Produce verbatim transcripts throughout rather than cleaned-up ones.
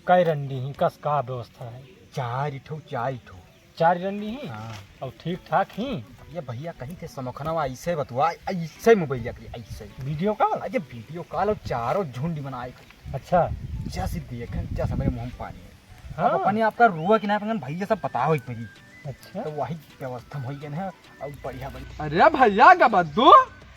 कै रंडी ही, कस का व्यवस्था है? चार ठो, चार ठो। चार रंडी ही? हाँ। और ठीक ठाक ही? ये भैया कहीं थे समखनवा ऐसे बतुआ, ऐसे मोबाइल करी, ऐसे। वीडियो कॉल? अरे वीडियो कॉल और चारों झुंड बनाए करी। अच्छा। जैसे देखें, जैसे मेरे मुंह में पानी है। हाँ। अब अपने आपका रुआ कि ना, अपन भैया सब बताओ एक बारी। अच्छा। तो वही व्यवस्था में होई गए हैं, अब बढ़िया, बढ़िया। अरे भैया गबद्दू,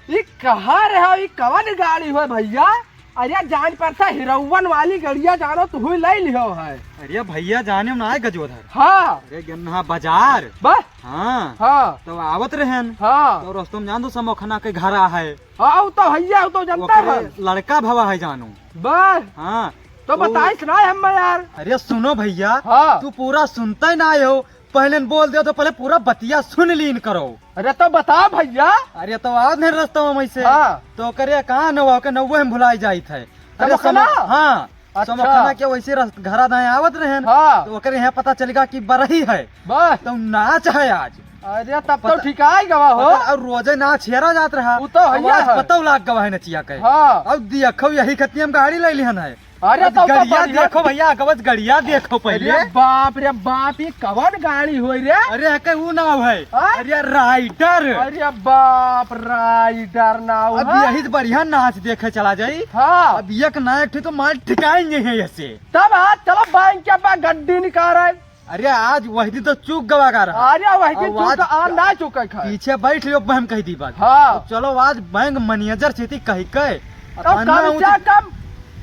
ई कहाँ रहे हो? ई कवन गाड़ी हो भैया? अरे जान पड़ता हीरोवन वाली गड़िया जानो तू ही ले लिहो है। अरे भैया जाने ना आए गजोधर। हाँ। अरे गन्ना बाजार। बस। हाँ। हाँ। तो आवत रहन। हाँ। तो रस्तों में जान दो समोखना के घर आ है। हाँ, वो तो भैया, वो तो जनता ओकरे है। लड़का भवा है जानो। बस। हाँ। तो तो बताइस ना हम यार। अरे सुनो भैया, हाँ। तू पूरा सुनता ही ना हो, पहले न बोल दे तो पहले पूरा बतिया सुन लीन करो। अरे तो बता भैया। अरे तो आज नहीं रस्ता में से। हाँ। तो करे कहाँ नवा के नवे हम भुलाई जाइत है। अरे समोखना? समो-, हाँ। अच्छा। समोखना के वैसे रस-, घरा दाएं आवत रहन। हाँ। तो ओकरे यहाँ पता चलेगा कि बरही है। बस। तो नाच है आज। अरे तब तो पता-, ठिकाई गवा हो। पता, और रोजे नाच हेरा जात रहा। वो तो अब हैया आज है। पतौ लाग गवा है नचिया के। हाँ। अब देखो यही खतिया में गाड़ी ले लिहन है। अरे अब तो, तो गड़िया बढ़िया। देखो भैया, कवच गड़िया देखो पहले। अरे बाप रे बाप, ये कवन गाड़ी होई रे? अरे एके ऊ नाव है। हाँ? अरे राइडर। अरे बाप, राइडर नाव अब है। यही से बढ़िया नाच देखे चला जाई। हाँ। अब एक ना एक ठे तो माल ठिकाई नहीं है ऐसे। तब आज चलो बैंक के पास गड्डी निकाल रहे। अरे आज वही दिन तो चूक गवा का रहा। अरे वही दिन अब चूक आज का, आज ना चूक का खाए। पीछे बैठ लियो, हम कह दी बात। हाँ। तो चलो आज बैंक मैनेजर से थी कही के तो अन्ना कम से ऊँच कम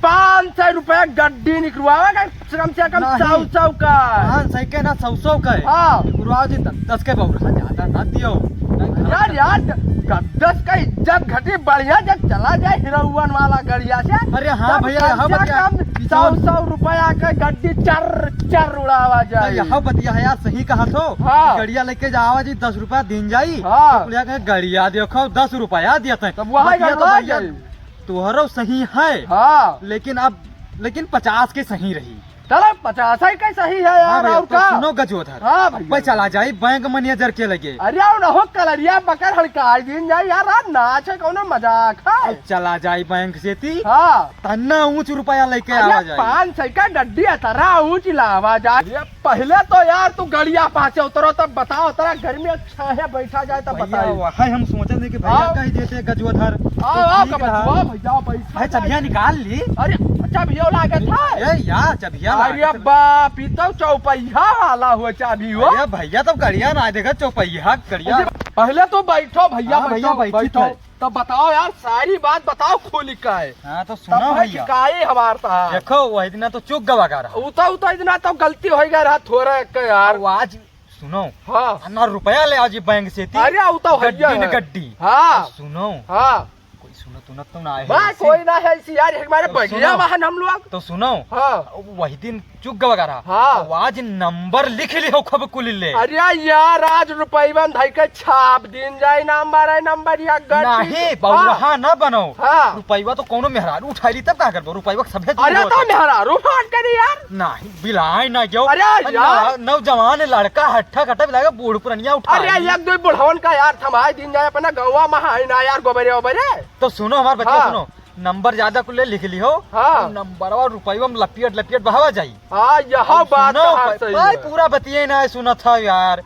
पाँच सौ रुपया गड्डी निकलवावे का, कम से कम नहीं। सौ सौ का। पाँच सौ के ना, सौ सौ का है। हाँ। निकलवा जी, द-, दस के बहुत रहा, ज्यादा ना दियो। नहीं, यार, यार, द-, दस का इज्जत घटी, बढ़िया जब चला जाए हीरोवन वाला गड़िया से, अरे हाँ तब भैया, कम हाँ से भैया। कम पीछे सौ, सौ रुपया का गड्डी चर, चर उड़ावा जाए। अरे हाँ बतिया है यार, सही कहा तो। हाँ। गड़िया लेके जावा जी, दस रुपया दिन जाई। हाँ। तो बोलिया के गड़िया देखो, दस रुपया दिया था। तब वहाँ बतिया तो गड़वा भैया जाई। तोहरो सही है, हाँ। लेकिन अब, लेकिन पचास के सही रही। चलो, पचास ही के सही है यार, हाँ भैया, और तो का? सुनो गजोधर, हाँ भैया। भाई चला जाई बैंक मैनेजर के लगे। अरे, और हो कलरिया बकर हड़काई दिन जाई यार, रात नाच है, कौनो मजाक है? अब चला जाई बैंक से ती, हाँ। तन्ना ऊँच रुपया लेके अरे, आवा जाई। पाँच सौ का डड्डी अतरा ऊँच लावा जाई। अरे, पहले तो यार तू गड़िया पाछे उतरो, तब बताओ, उतरा गर्मी अच्छा है, बैठा जाए तब भैया, बताई। वही हम सोचत है कि भैया आओ। कह देते गजोधर, आओ, तो आओ, ठीक कब रहा। आओ भैया, बैठा भाई, जाए। चबिया निकाल ली। अरे, चबियो लागत है। ए यार, चबिया अरे लागत है। बाप, ई तो चौपहिया वाला हुआ चाबी हो। अरे भैया, तब गड़िया ना देखा, चौपहिया गड़िया। अरे, पहले तो बैठो भैया, हाँ, भैया, बैठो, बैठी बैठो। थे। तब बताओ यार, सारी बात बताओ, खोली का है। हाँ, तो तब सुनो भाई भैया। शिकाई हमार था। देखो, वही दिन तो चूक गवा का रहा। उता, उता इतना तो गलती हो गया रहा थोड़ा एक यार। वो आज सुनो। हाँ। अन्ना रुपया ले आज बैंक से ती। अरे, वो तो गड्डी हैया न है। गड्डी। हाँ। सुनो। हाँ। कोई सुनो, तुनत तो ना है बा, ऐसी। कोई ना है ऐसी यार, हमारे तो बढ़िया सुनो। वाहन हम लोग। तो सुनो। हाँ। वही दिन चूक गवा का रहा। हाँ। तो आज नंबर लिख ली हो खूब कुल ले। अरे यार, आज रुपया में धई के छाप दिन जाए ना हमारा नंबर या गड्डी। नहीं, हाँ। बउरहा ना बनो। हाँ। रुपया तो कोनो मेहरारू उठा ली तब का करबो? रुपया सभे दिन अरे होत तो है। मेहरारू फाट करी यार। नहीं, बिलाए ना गयो। अरे अरे यार। नौ-, नौजवान लड़का हट्ठा कट्ठा बिलाए, बूढ़ पुरनिया उठा अरे ली। एक दो बुढ़वन का यार थमाए दिन जाए अपना गौवा में है ना यार, गोबरे ओबरे। तो सुनो हमार बच्चा, हाँ। सुनो, नंबर ज्यादा कुल ले लिख ली हो। हाँ। तो नंबर और रुपया में लपियट लपियट बहावा जाई। हाँ, यह अब बात सुनो, तो प-, सही भाई है। पूरा बतिये ना सुनत है यार।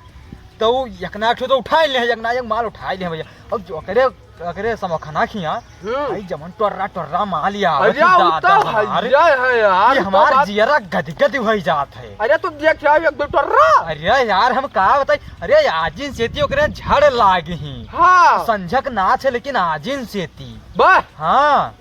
तो एक ना एक ठो तो उठाए ले, एक ना एक माल उठाए ले भैया। अब जो करे अरे समखना खिया, हम्म। भाई जमन टोर्रा टोर्रा माल या अरे, आवत ही उ दादा तो हमार, हैया है यार, ये उ तो हमार बात जियरा गदगद होई जात है। अरे, तू देख यार, एक दो टोर्रा। अरे यार, हम का बताई, अरे आजिन सेती ओकरे झड़ लाग ही। हाँ। संझक नाच है, लेकिन आजिन सेती। वाह। हाँ।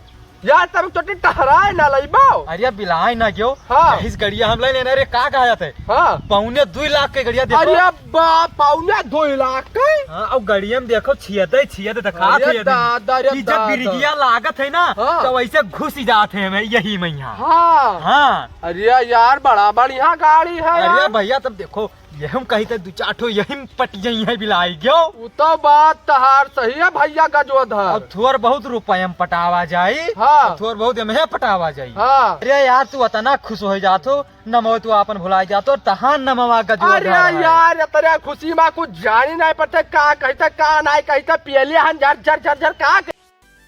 यार, तब चोटी टहराए ना लइबो। अरे, बिलाए ना गयो। हाँ। यही से गड़िया हम ले लेना रे, का कहा जाता है? हाँ। पौने दुई लाख के गड़िया देखो। अरे बा, पौने दुई लाख के? हाँ, और गड़िया में देखो, छियदे, छियदे दिखात अरे है ये दादा, अरे ई जब दादा। बिरिगिया लागत है ना, हाँ। तो वैसे घुस जात है मैं यही मैया। हाँ। हाँ। अरे यार, बड़ा बढ़िया गाड़ी है अरे यार। भैया, तब देखो, ये हम कही थे दो चार ठो यही में पट गई है बिलाई गयो। उ तो बात तहार सही है भैया गजोधर। अब थोर बहुत रुपया में पटावा जाई, हाँ। और थोर बहुत एम्हे पटावा जाई। हाँ। अरे यार, तू अतना खुश हो जात हो, नमो तू आपन भुला जात हो, तहार नमवा गजोधर अरे है। यार, इतने खुशी में कुछ जानी नहीं पड़ते, का कहते, का नहीं कहते, पियले हन झर, झर, झर, झर, का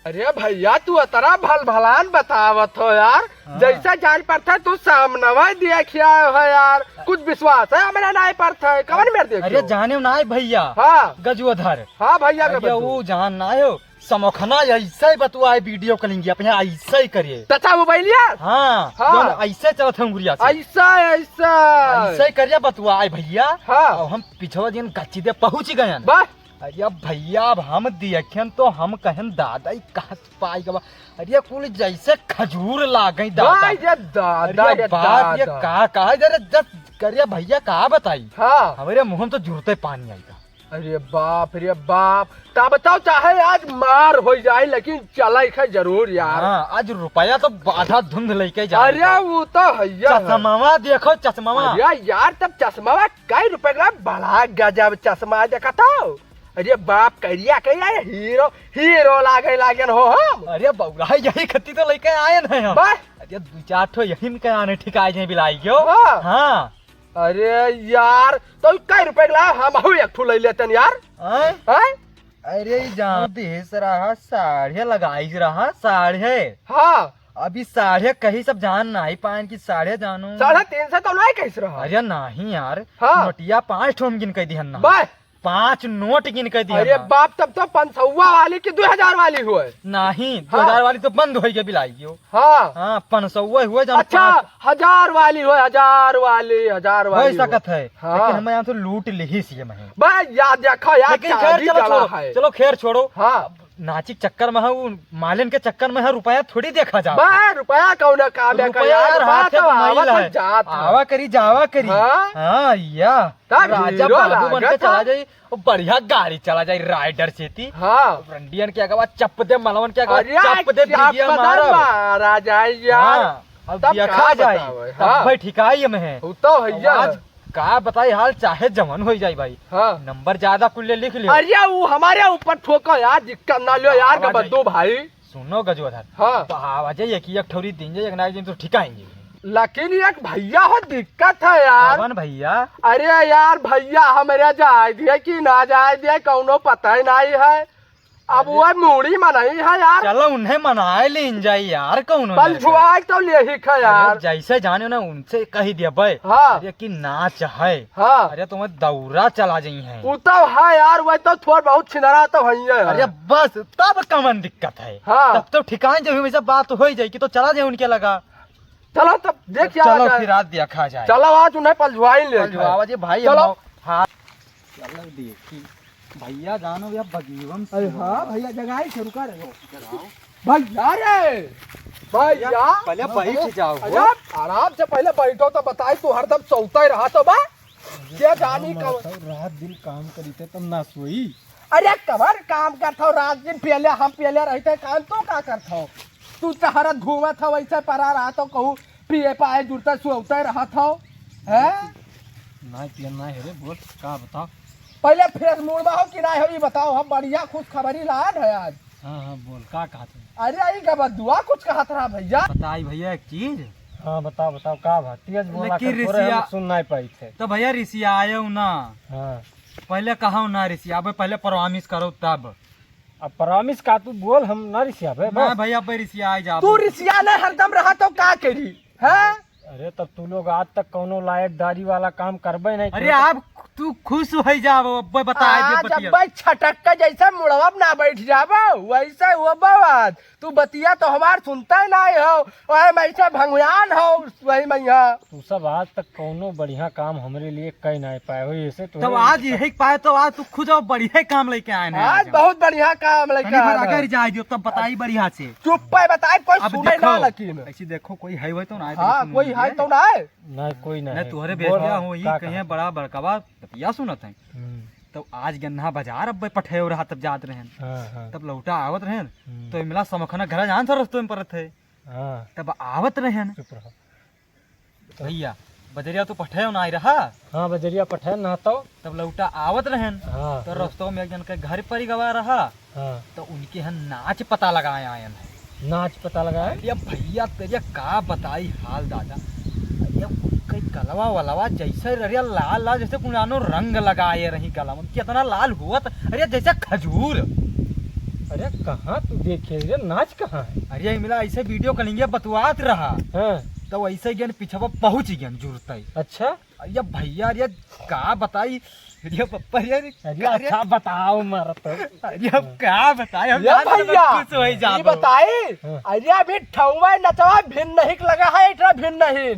अरे भइया, तू अतरा भल भलान बतावत हो यार, हाँ। जइसे जान पड़त है तू सामनवा देखिया हो यार, कुछ विश्वास है हमरा नाहीं पड़त है, कवन मेर देखियो? अरे जाने नाहीं भइया। हाँ। गजोधर। हाँ भइया, अरे गजोधर। ऊ जान नाहीं हो, समोखना अइसे ही बतुआए video calling की, अपने अइसे ही करिए। चाचा मोबाइलिया? हाँ, हाँ। जौन अइसे चलत है उंगरिया से। अइसे, अइसे। अइसे ही करिए बतुआए भइया। हाँ। और हम पिछवा दिन गच्ची दे पहुँच गए हैं। बस। अरे भइया, अब हम देखेन तो हम कहेन, "दादा, ई कहाँ से पाई गवा?" अरे कुल जइसे खजूर लागई दादा। वाह, ये दादा, अरे ये बाप, ये दादा। का, का, अरे जस करिया भइया का बताई? हाँ। हमरे मुँह में तो जुरते पानी आइगा। अरे बाप रे बाप, ता बताओ, चाहे आज मार होइ जाए, लेकिन चलइ खे जरूर यार। हाँ, आज रुपया तो आधा धुंध लइके जा अरे रहा। वो तो है यार। चश्मावा देखो, चश्मावा। अरे यार, तब चश्मावा कई रुपए का, बड़ा गजब चश्मा देखा तो। अरे बाप, करिया करिया, हीरो, हीरो लागे लागेन हो हम। अरे बउरा, यही खत्ती तो लइके आएन है हम। बस। अरे दू चार ठो यही में के आने ठिकाए जाए बिलाई क्यों? हाँ। हाँ। अरे यार, तो कई रुपए के ला, हमहू एक ठो लइ लेतेन यार। आय? आय? अरे ई जान देस रहा, साढ़े लगाइस रहा, साढ़े। हाँ। अभी साढ़े कही सब जान नाहीं पाएन कि साढ़े जानो। साढ़े तीन सौ तो नाहीं कहिस रहा। अरे नाहीं यार, हाँ। नोटिया पाँच ठो हम गिन के दिहन ना। बस। पाँच नोट गिन के दिहन अरे ना। बाप, तब तो पाँच सौ वाली कि दो हजार वाली हुए। नाहीं, हाँ। दो हजार वाली तो बंद होइ गई बिलाई हो। हाँ। हाँ, पाँच सौ हुए, हुए जान अच्छा, पाँच हजार वाली हुए, हजार वाली, हजार वाली होइ हुए। सकत है, हाँ। लेकिन हमें यहाँ से लूट लिहिस ये महीन। बस याद रखो यार, लेकिन खैर, चाबी चलो गला छोड़ो, है। चलो खैर छोड़ो। हाँ। नाची के चक्कर में है, उ मालिन के चक्कर में है, रुपया थोड़ी देखा जात है। बे, रुपया कौन काम है रुपया यार, यार, रुपया हाथ तो में आवत मैल है, है। जात है। आवा करी, जावा करी। हाँ? हाँ, या। तब राजा हीरो बाबू बन के लागत चला है। जाई, और बढ़िया गाड़ी चला जाई, राइडर सेती। हाँ। रंडियन के अगवा चप दे, मलवन के अगवा अरे, चप दे, चप दीदिया दे मारब। मारा जाए यार। हाँ, अब तब देखा का जाई, बतावे? तब हाँ। भाई ठिकाई में है। उ तो है अब यार। आज का बताई हाल, चाहे जवन होइ जाई भाई। हाँ। नंबर ज्यादा कुल ले लिख लियो। अरे उ हमरे ऊपर ठोको यार, दिक्कत ना लियो यार, आवाज गबद्दू आई। भाई। सुनो गजोधर। हाँ। तो आवाज आई, एक, एक ठौरी दिन जाए, एक ना एक दिन तो ठिकाएंगे। लेकिन एक भइया हो दिक्कत है यार। कौन भइया? अरे यार भइया, हमरे जाए दिए कि ना जाए दिए, कौनो पता ही नाहीं है। अब अरे। वो मूड़ी में नहीं है यार। चलो उन्हें मनाए लीन जाई यार, कौनो पलझुआए तो ले ही खा अरे यार। जैसे जाने ना उनसे कही दिया बे। हाँ। अरे कि नाच है। हाँ। अरे तुम्हें दौरा चला जाई है। वो तो है यार, वह तो थोड़ बहुत छिनरा तो है ही है। अरे बस तब कमन दिक्कत है। हाँ। तब तो ठिकान जब हमेशा बात हो ही जाए कि तो चला जाए उनके लगा। चलो तब देख क्या चलो जाए। फिर आज देखा जाए। चलो आज उन्हें पलझुआई ले पलझुआवा जाए। जी भाई, चलो। हम हाँ। चलो देखी। भइया जानो या बगीवन अरे से हाँ हुआ। भइया, जगाई से रुका रहे हो। जगाओ। भइया रे, भइया। पहले बैठ जाओ। अरे, आराम से पहले बैठो तो बताई, तू हरदम सौता ही रहा तो बा। क्या जानी कब रात दिन काम करी थे तब ना सोई। अरे कबर काम करत हो, रात दिन पियले हम पियले रहते काम, तू का करत हो? तू चहरत घूमत हो, वैसे परा रहा तो कहूँ पिए पाए जुड़ते सुअते रहत हो, हैं? नाहीं पियन नाहीं है रे, बोल का बताओ। पहले fresh mood में हो कि नाहीं हो, ये बताओ, हम बढ़िया खुशखबरी लान है आज। हाँ, हाँ, बोल, का कहत है? अरे, ई का बा, दुआ कुछ कहत रहा भइया। बताई भइया एक चीज। हाँ, बताओ, बताओ, का बात? तेज बोला लेकिन कर, थोड़े हम रिसिया सुन नाहीं पाई थे। तो भइया रिसिया आयो ना। हाँ। पहले कहो ना रिसिया, अबे पहले promise करो तब। अब promise का तू बोल, हम ना रिसियाबे, ना बस। भइया, अबे रिसिया आ जा। तू रिसिया ना हरदम रहा तो का करी, हैं? अरे, तब तू लोग आज तक कौनो लायकदारी वाला काम करबे नहीं अरे, किया। आप तू खुश हो जाबो, अबे बताए दे आज बतिया। अबे छटक के जैसे मुड़वा में ना बैठ जाबो, वैसे होबो आज। तू बतिया तो हमार सुनते नहीं हो, वही में ऐसे भंगुआन हो, वही में यहाँ। तू सब आज तक कौनो बढ़िया काम हमरे लिए कह नहीं पाए हो, ऐसे तो तब है। आज यही पाए तो आज तू खुद अब बढ़िया काम लेके आए हैं आज आज। बहुत बढ़िया काम लेके तनी भर आए हैं। अगर जाए जो तब बताई बढ़िया से। चुप्पे बताई, कोई अब सुने देखो, ना लेकिन। ऐसी देखो, कोई है वो तो ना है, हाँ, लेकिन कोई है तो ना है। नहीं, कोई नहीं नहीं, है। तुहरे बोल, बेटिया हाँ, हो, ये का कहीं कहत है? बड़ा बड़कावा बतिया सुनत है। हम्म। तब आज गन्ना बाजार अब पठे हो रहा, तब जात रहन। हाँ, हाँ। तब लौटा आवत रहन, हम्म। तो इमला समखना घर जान था रस्तों में परत है। हाँ। तब आवत रहन। चुप रहो। भइया, बजरिया तो पठे ना आए रहा। हाँ, बजरिया पठे ना तो। तब लौटा आवत रहन। हाँ, तो हाँ। रस्तों में एक जन के घर परी गवा रहा। हाँ। तो उनके यहाँ नाच पता लगाए आयन है। नाच पता लगाए? अरे भइया, तेरे का बताई हाल दादा। अरे उनके गलवा वलवा जैसे, अरे लाल लाल जैसे कुनानो रंग लगाए रही गलवा में। कितना लाल हुआ था, अरे जैसे खजूर। अरे कहाँ तू देखे रे, नाच कहाँ है? अरे मिला ऐसे वीडियो कॉलिंग बतवात रहा। हाँ। तो वैसे गन पिछवा पहुँच गन जुरतई। अच्छा। अरे भैया, अरे का बताई, अरे पप्पा, अरे अरे अरे अच्छा बताओ मारा तो। अरे अब का बताई, हम ये जान भैया, खुश हो ये जाबो। बताई। हाँ। अरे अभी ठौवा नचवा भिन नहीं लगा है, इतना भिन नहीं।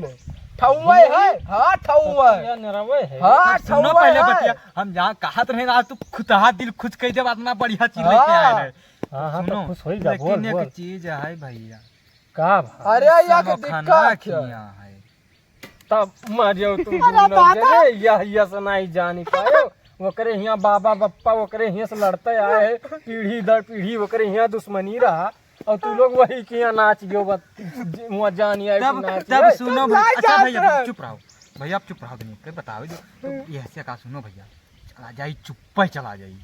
ठौवा है, हाँ ठौवा। पप्पा नरवे है। हाँ, अब सुनो ठौवा पहले है। बतिया, हम जहाँ कहत रहे ना, तू खुद हाथ दिल खुश कह देब, इतना बढ़िया चीज लेके आए रहे। हाँ, हाँ, तो सुनो, खुश होई जा, लेकिन बोल, एक बोल। चीज है भैया। का भा? अरे, या के समोखना दिक्कत है। खिया है। तब मारियो तुम अरे दोनों दादा। जने, यह, यह से नहीं जानी पायो। ओकरे हियाँ बाबा बप्पा, ओकरे हियाँ से लड़ते आए हैं, पीढ़ी दर पीढ़ी ओकरे हियाँ दुश्मनी रहा, और तू लोग वही के हियाँ नाच गयो, बत-, जे-, वहाँ जानी आई तब, नाच तब गए। सुनो तब भैया, नाच अच्छा जात भैया, रहे। चुप रहो। भैया, आप चुप रहो, तुम के बताओ जो, तो ये हंसिया का सुनो भैया, चला जाई, चुप्पे चला जाई।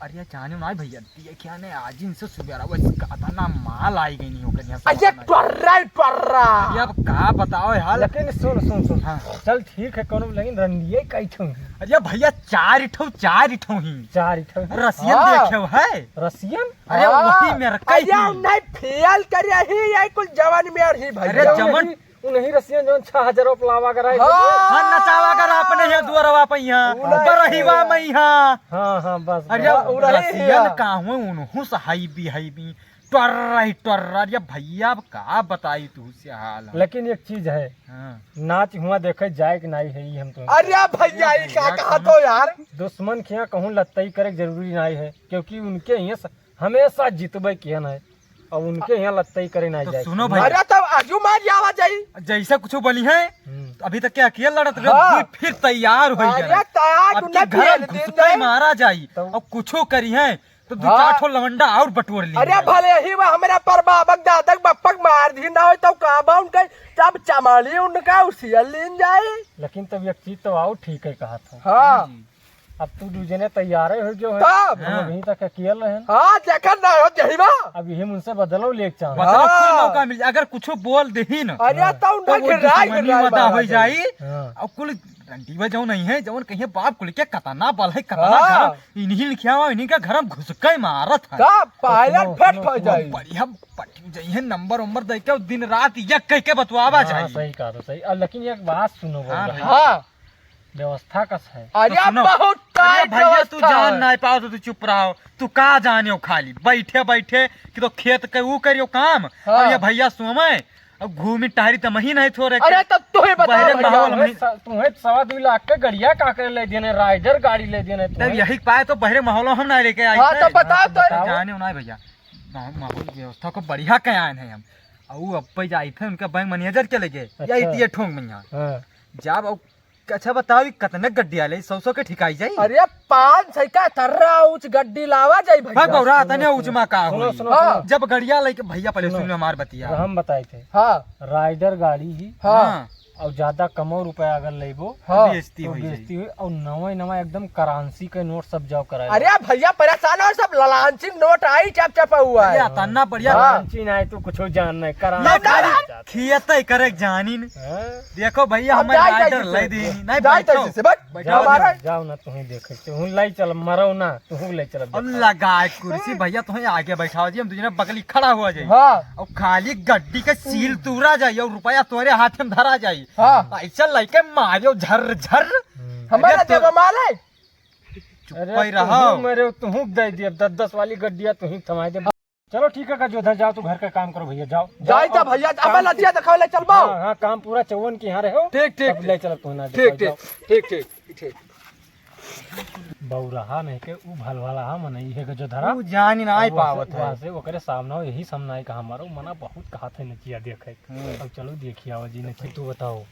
अरे जाने ना भैया, ये क्या ने आज इनसे सुबेरा वो इसका पता ना माल आई गई नहीं होकर यहाँ से अरे पता नहीं। टर्रा ही टर्रा। अरे अब का बताओ यार। लेकिन सुन, सुन, सुन। हाँ। चल ठीक है, कोनो लेकिन रंडिये कई ठो। अरे भैया चार ठो, चार ठो ही। चार ठो ही। रसियन हाँ। देखे हो है? रसियन? अरे हाँ। वही मेरा कई अरे थी। नहीं फेल कर रही है कुल जवान में और ही भैया। अरे जवन उन्हीं रसियन जौन छह हजार रुपया लावा करा है। हाँ। हाँ, नचावा करा अपने यहाँ दुआरवा पे यहाँ, उन्हीं बरहिवा में यहाँ। हाँ, हाँ, बस, अरे बस। उन्हीं रसियन यहाँ। का हुए उनहु से हाई बी, हाई बी, टर्रा ही टर्रा। अरे भैया, अब का बताई तू से हाल है। लेकिन एक चीज है, हाँ। नाच हुआ देखे जाए कि नहीं है, ये हम तो अरे भैया, ये का भैया, कहा सुनो। तो यार? दुश्मन के यहाँ कहूँ लत्तई करे के जरूरी नहीं है, क्योंकि उनके यहाँ स-, हमेशा जितबे किहन है। अब उनके यहाँ लत्तई करे ना तो जाए। सुनो भैया। अरे तब आजू मार जावा जाई। जैसे कुछ बोली है, हम्म। अभी तक क्या किया लड़त रहे, हाँ। अभी फिर तैयार हो गए। अरे तैयार अब तू के ना घर भेज दे घुसते दे। मारा जाई। तो और कुछो करी है, तो दो हाँ। चार ठो लवंडा और बटोर ली अरे जाई। भले ही वो हमारा पर बाबक दादक बप्पक मार दी ना हो, तो का बा उनका, तब चमाली उनका उसियल लीन जाए। लेकिन तब एक चीज तो आओ ठीक है कहा था। हाँ। जी। अब तू दू जने तैयार हो गयो है। तब? हम हाँ। अभी तक अकेल रहन। हाँ, देखन ना हो जहिमा। अब यही उनसे बदलो लेके चाहन। बदलो हाँ। कुल मौका मिल जाए। अगर कुछो बोल देही न, अरे हाँ। तो उनका तो वो गिराई, दुश्मनी गिराई मदा मारा हो जाए। जाई। हाँ। और कुल डंडीवा जो नहीं है, जवन कहिए बाप कुल के कतना बल है, कतना हाँ। घर, इन्हीं लिखिया हुआ, इन्हीं का घर हम घुस के मारत है। तब पायलट सुनो, फट सुनो, हो सुनो। जाई। बढ़िया पटी जाई है, नंबर उम्बर दे के दिन रात ये कह के बतवावा हाँ, जाई। सही कहा तो सही। अब लेकिन एक बात सुनो हाँ बोल भाई। रहा। हाँ। व्यवस्था कस है। अरे तो सुनो। बहुत अरे टाइट भैया, तू व्यवस्था जान है। नहीं पाओ तो तू चुप रहो। तू का जाने हो खाली बैठे बैठे कि तो खेत के ऊ करियो काम हाँ। और ये भैया सोमे और घूमी टहरी त मही नहीं थोरे के। अरे तब तू ही बताओ बहरे भैया। माहौल तुम्हें में। स-, तुम्हें सवा दो लाख के गड़िया का करे ले देने, राइडर गाड़ी ले देने तब तुम्हें। यही पाए तो बहरे माहौल हम ना लेके आए हाँ, थे। तो बताओ तो। बताओ। जाने हो ना भैया, माहौल, माहौल व्यवस्था को बढ़िया कयान है हम। और वो अब पे जाए थे उनका बैंक मैनेजर के लगे, अच्छा। यही दिए ठोंग में यहाँ। हाँ। जब अब अच्छा बताओ, ये कतने गड्डी आले, सौ सौ के ठिकाई जाई? अरे, पाँच सौ का तर्रा ऊंच गड्डी लावा जाई भैया। भाई बौरा, सुनो, तने सुनो। ऊंच मा का सुनो, होई? सुनो, हाँ। सुनो। जब गड़िया लेके, भैया पहले सुनो। सुन लो हमार बतिया। तो हम बताए थे। हाँ। राइडर गाड़ी ही। हाँ। हाँ। और ज्यादा कमो रुपया अगर लेबो, हाँ। तो बेइज्जती तो होई बेइज्जती जाई। हुई। और नवा नवा एकदम करेंसी के नोट सब जाओ कराए। अरे भैया परेशान हो, सब ललांची नोट आई चप चप हुआ है। अरे, तना बढ़िया। हाँ। करेंसी ना है तो कुछ जान नहीं, ये करेंसी खाली जाता। खियत ही करे जानिन। हाँ। देखो भैया, अब हमें जाई, राइडर जाई ले से। दी। नहीं, जाई, बैठो। जाई से, बैठ। बैठो। जाओ हमारा। ना, जाओ ना, तुहीं देखे, तुहीं लाई चल, मरो ना, तुहीं लाई चल, अब देखो। लगाए कुर्सी भैया, तुहीं आगे बैठाओ जी, हम दूसरे बगली खड़ा हुआ जाई। हाँ। और खाली गड्डी के सील तूरा जाई और रुपया तोरे हाथ में धरा जाई। हाँ। ऐसा लइके मारियो झर झर। हम्म। हमारा अरे तो देवा माले। चुप अरे ही रहो। तुहीं मरे, तुहीं दे दिए, दस दस वाली गड्डिया तुहीं थमाए दे। चलो ठीक है, का जोधा जाओ, तू घर का काम करो भैया, जाओ। जाई जाओ, त भैया, काम अब लजिया देखावे ले चलबो। हाँ, हाँ, काम पूरा चौवन के यहाँ रहो। ठीक, ठीक, तब ले चलो, तू ना ठीक, देखाओ, ठीक, जाओ। ठीक, ठीक, ठीक। बौरहा नहीं के, ऊ भलभलहा मनई है गजोधरा। ऊ जानी ना आई और वहाँ से, पावत है। वहाँ से ओकरे सामने यही सामने आई कहा मारो, मना बहुत कहा थे नचिया देखे। हम्म। अब चलो देखिए आओ जी नचिया। तू बताओ,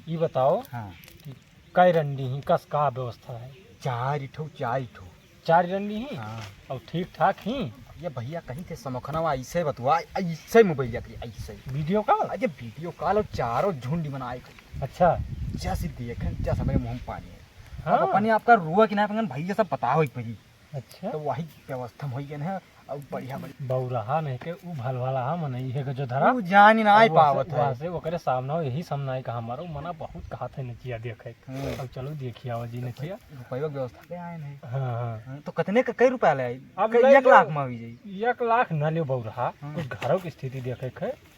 ई बताओ हाँ। कि कै रंडी ही, कस का व्यवस्था है? चार ठो, चार ठो। चार रंडी ही? हाँ। और ठीक ठाक ही? ये भैया कहीं थे समखनवा ऐसे बतुआ, ऐसे मोबाइल करी, ऐसे। वीडियो कॉल? अरे वीडियो कॉल और चारों झुंड बनाए करी। अच्छा। जैसे देखें, जैसे हमारे मुंह में पानी है। हाँ। अब अपने आपका रुआ कि ना, अपन भैया सब बताओ एक बारी। अच्छा। तो वही व्यवस्था में होई गए हैं। अब बढ़िया, बढ़िया। बौरहा नहीं के, उ भलभला हा मनई है के जो धरा। उ जानी ना आई अब वहाँ से, पावत है। वहाँ से ओकरे सामने यही सामने आई कहा मारो, मना बहुत कहत है नचिया देखे। हाँ। अब चलो देखिया हो जी नचिया। रुपया के व्यवस्था पे आए नहीं। हाँ, हाँ। हाँ, तो कितने का, कई रुपया ले आई? अब कई, ले एक लो। लाख में हुई जाई। एक लाख ना लियो बौरहा, हाँ। कुछ घरों की स्थिति देखे के।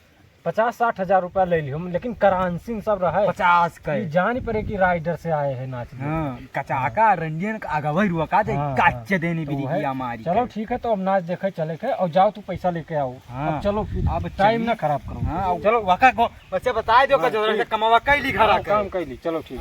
पचास साठ हजार रुपया ले लियो, लेकिन करांसिन सब रहे। पचास का। ई जानी पड़े कि राइडर से आए हैं नाच देखे। हाँ, कचाका रंडियन का अगवई रुआ का दे, हाँ, काचे हाँ। देनी तो भी वही। दिया मारी चलो के। ठीक है, तो अब नाच देखे चले के, और जाओ तू पैसा लेके आओ। हाँ। अब चलो फिर, अब टाइम चलिए। ना खराब करो। हाँ, चलो। वका को, बच्चे बताए दो हाँ, का जो ठीक। कमावा कैली घरा हाँ, के। काम कैली, चलो ठीक।